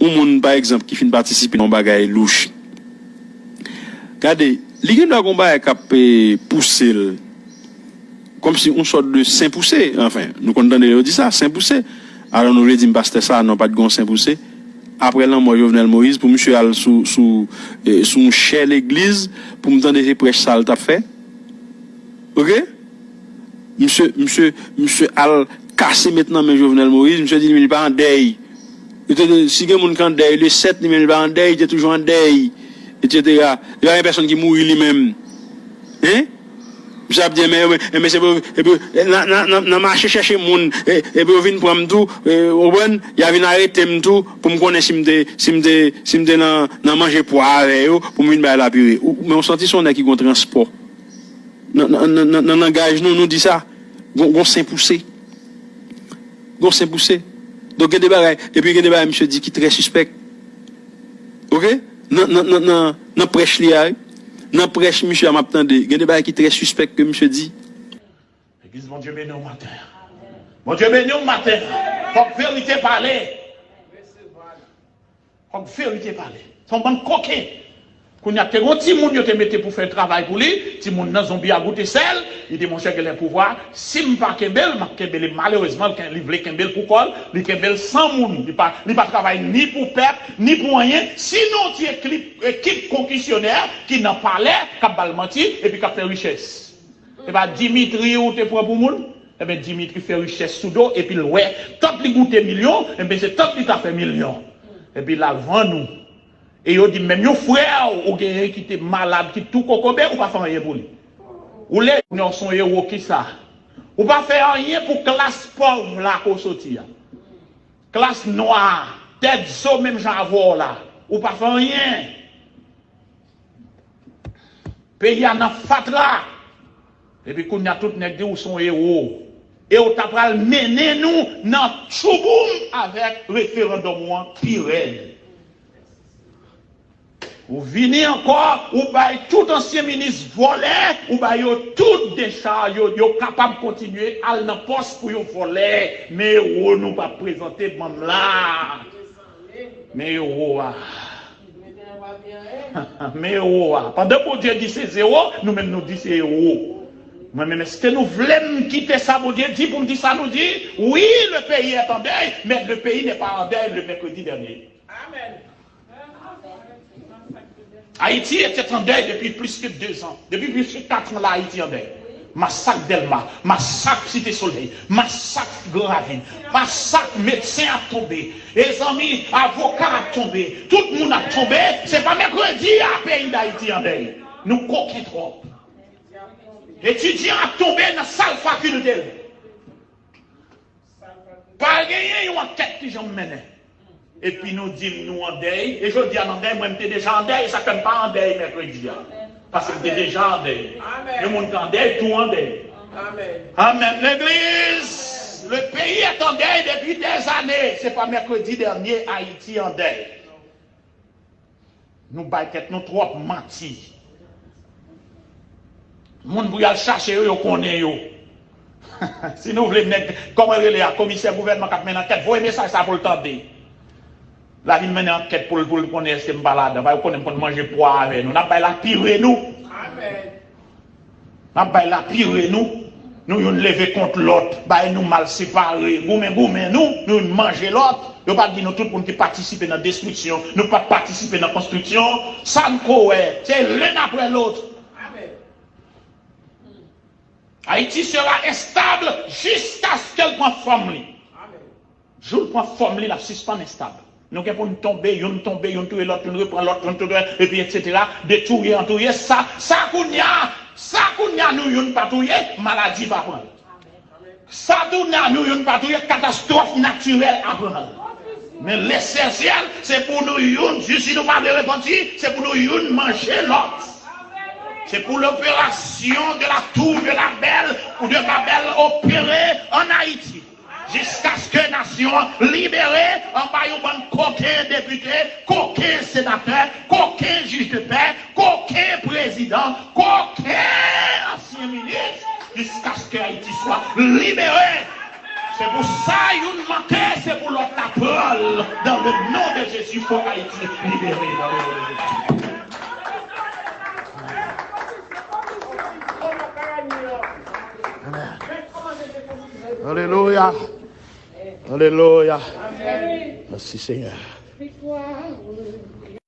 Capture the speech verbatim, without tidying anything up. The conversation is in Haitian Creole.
Yon moun, pa egzanp, ki fin patisipe nan yon bagay louch, gade, li gen dwa gen yon bagay k ap, eh, pouse l, kòmsi yon sòt de sen pouse. Anfen, nou konn tande yo di sa, sen pouse. Alò, nou vle di m pastè sa, non, pa t gen yon sen pouse. Apre lanmò Jovenel Moïse, pou misye al sou, sou, eh, sou yon chè legliz, pou m tande se prèch sa l t ap fè. Oke? Misye, misye, misye al kase met nan men Jovenel Moïse, misye di li pa an dèy. Yo te di, si gen moun ki an dèy, le sèt, li menm li pa an dèy, li te toujou an dèy, etsetera. Li pa gen pèsonn ki mouri li menm. Hein? Misye ap di, men, men, men se pou, epi, nan, nan, nan, nan mache chèche moun, e, epi yo vin pran m tou, e, ou konprann? Y a vin arete m tou, pou m konnen si m te, si m te, si m te nan, nan manje pwa avè yo, pou m vin bay lapire. Ou, men ou santi se yon nèg ki gon transpò. Nan, nan, nan, nan, nan langaj nou, nou di sa. Gon, gon sen pouse. Gon sen pouse. Donk, gen de bagay, epi gen de bagay, misye di ki trè sispèk. Oke? Nan, nan, nan, nan, nan prèch li a, wi. Nan prèch misye a, m ap tande. Gen de bagay ki trè sispèk ke misye di. Legliz, Bondye beni w maten. Bondye beni w maten. Fòk verite pale. Fòk verite pale. Se yon bann koken. Kounye a, te gen yon timoun yo te mete pou fè travay pou li. Timoun nan, zonbi a goute sèl. Li di, monchè, genlè pouvwa, si m pa kenbe l, m ap kenbe li. Malerezman, li ken-, li vle kenbe l pou kò l. Li kenbe l san moun. Li pa, li pa travay ni pou pèp, ni pou anyen. Sinon, ti ekip, ekip konkisyonè ki nan palè, k ap ba l manti, epi k ap fè richès. Se pa Dimitri ou te pran pou moun? Ebyen, Dimitri fè richès sou do, epi l wè, tant li goute milyon, ebyen, se tant li ta fè milyon. Epi l al vann ou. E yo di, menm yon frè w ou genyen ki te malad, ki tou kokobe, ou pa fè anyen pou li. Ou le, non, se yon ewo, kisa? Ou pa fè anyen pou klas pòv la ke w soti a. Klas nwa, tèt zo menm jan avè w la. Ou pa fè anyen. Peyi a nan fatra. Epi kounye a, tout nèg di ou se yon ewo. E ou ta pral mennen nou nan tchouboum avèk referandòm ou an pi rèd. Ou vini ankò, ou bay tout ansyen minis vòlè, ou bay yo tout dechaj, yo, yo kapab kontinye al nan pòs pou yo vòlè. Men ewo nou pa prezante banm la. Men ewo a. Men ewo a. Pandan Bondye di se zewo, nou menm nou di se ewo. Mwen menm, èske nou vle m kite sa Bondye di pou m di sa nou di? Oui, le pays est en deuil, mais le pays n'est pas en deuil le mercredi dernier. Amen. Haïti était en deuil depuis plus que deux ans. Depuis plus que quatre ans, la, Haïti en deuil. Masak Dèlma, masak Site Solèy, masak Gran Ravin, masak medsen ap tonbe, e zanmi, avoka ap tonbe, tout moun ap tonbe. Se pa mèkredi a peyi Dayiti an dèy. Nou koken twòp. Etidyan ap tonbe nan sal fakilte l. Pa genyen yon ankèt ki janm mennen. Epi nou di m nou an dèy. E jodi a n an dèy, mwen m te deja an dèy, e sa k fè m pa an dèy mèkredi a. Paske m te deja an dèy. Yon moun k an dèy, tou an dèy. Amèn. Legliz, le pays est en deuil depuis des années. Se pa mèkredi dènye Ayiti an dèy. Nou bay tèt nou twòp manti. Moun pou y al chache yo, yo konnen yo. Si nou vle nèg, kòman rele a, komisè gouvènman k ap mennen ankèt, voye mesaj sa pou l tande. L a vin mennen ankèt pou l, pou l konnen èske m pa ladan. Ba yo konnen m konn manje pwa avè nou. N ap bay lapire nou. Amèn. N ap bay lapire nou. Nou youn leve kont lòt, bay nou mal separe, goumen goumen nou, nou youn manje lòt. Yo pa di nou tout moun ki patisipe nan destriksyon, nou pa t patisipe nan konstriksyon. Sa n ko wè, se l'un après l'autre. Amèn. Haïti sera instable jusqu'à ce que l pran fòm li. Amèn. Jou l pran fòm li, l ap sispann estab. Nou gen pou n tonbe, youn tonbe, youn touye lòt, youn repran lòt, youn touye, epi etsetera. De touye an touye, sa, sa kounye a, sa kounye a nou youn pa touye, maladi pa pran l. Sa kounye a nou youn pa touye, katastwòf natirèl ap pran l. Men lesansyèl, se pou nou youn, jis si nou pa vle repanti, se pou nou youn manje lòt. C'est pour l'opération de la tour de la Belle ou de Babel opérée en Haïti. Jiskaske nasyon an libere anba yon bann koken depite, koken senatè, koken jij de pè, koken prezidan, koken ansyen minis, jiskaske Ayiti swa libere. Se pou sa youn manke, se pou lòt la pran l. Dans le nom de Jésus, fò Ayiti libere. Dans le nom de Jésus. Amen. Alelouya. Alelouya. Mèsi, Senyè.